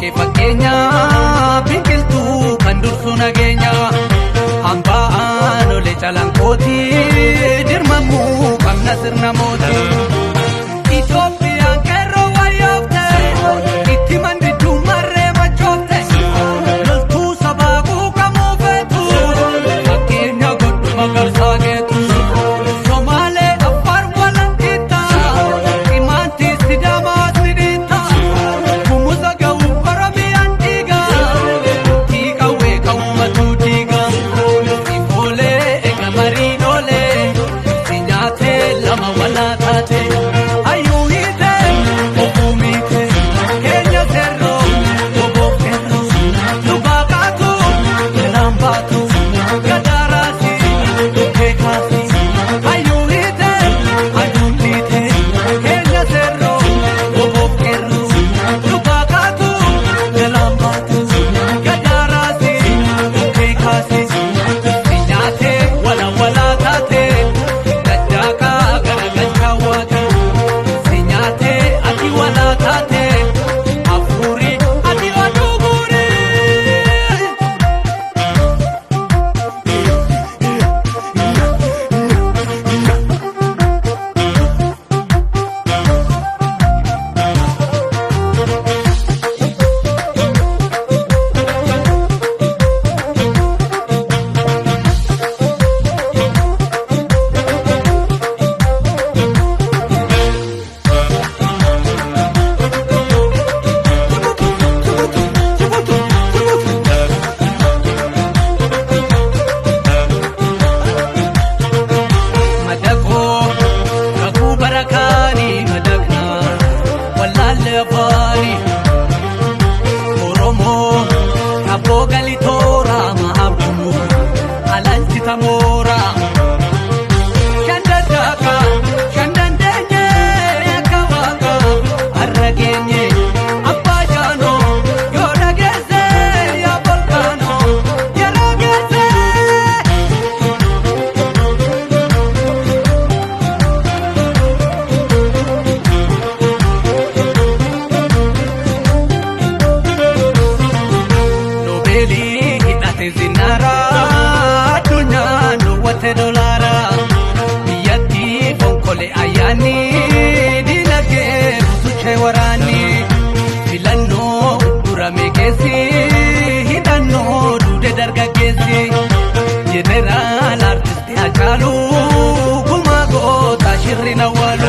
Kee fakkeenya biqiltuu kan dursu nageenya. Hambaan olee calanqooti dirmamuu qabna sirna mootii. Itoophiyaan qeerroo wayyoofte itti mandiduu marree machoofte loltuu sabaa quuqamuu feetu fakkeenya godhu magarsaa geetu. Somaalee Affaar walankitta Imaanti Sidaamaa sidhiitta Gumuza ga'u Oromiyaan dhiiga Tiiqawwee ka'ummatu diiga Ifoolee eega mariinoolee si nyaatee lama walaa taate hayyuu hiite ofuu miite keenya seerroo oboo qeerroo dhugaa kaatu jalaan baatu gadaaraasi dhukkee kaasi hayyuu hiite aduun dhiite keenya seerroo oboo qeerroo dhugaa kaatu jalaan baatu gadaaraasi dhukkee kaasi si nyaatee wala walaa taate daddaakaa garagalchaa waata si nyaatee ati walaa taate hafuuri ati oduu guuri. Madaqoo kakuu barakaanii madaqnaa wallaalle afaanii Oromoo kabboo galitooraa ma'aabduu alalchita mooraa. Shan daddaaqa shan dandeenye akka waaqa har'a geenye abbaa jaanoo yoo dhageesse yaa volkaanoo yeroo geesse. Noobeelii hidhate zinaaraa addunyaan dhoowwate dolaaraa biyyatti fonkole ayyaanni dinagdee butuchee waraanni filannoo durame keessi hidhannoo duude dargaggeessi jeneraal artisti Hacaaluu gumaa goota shirri nawwaalu.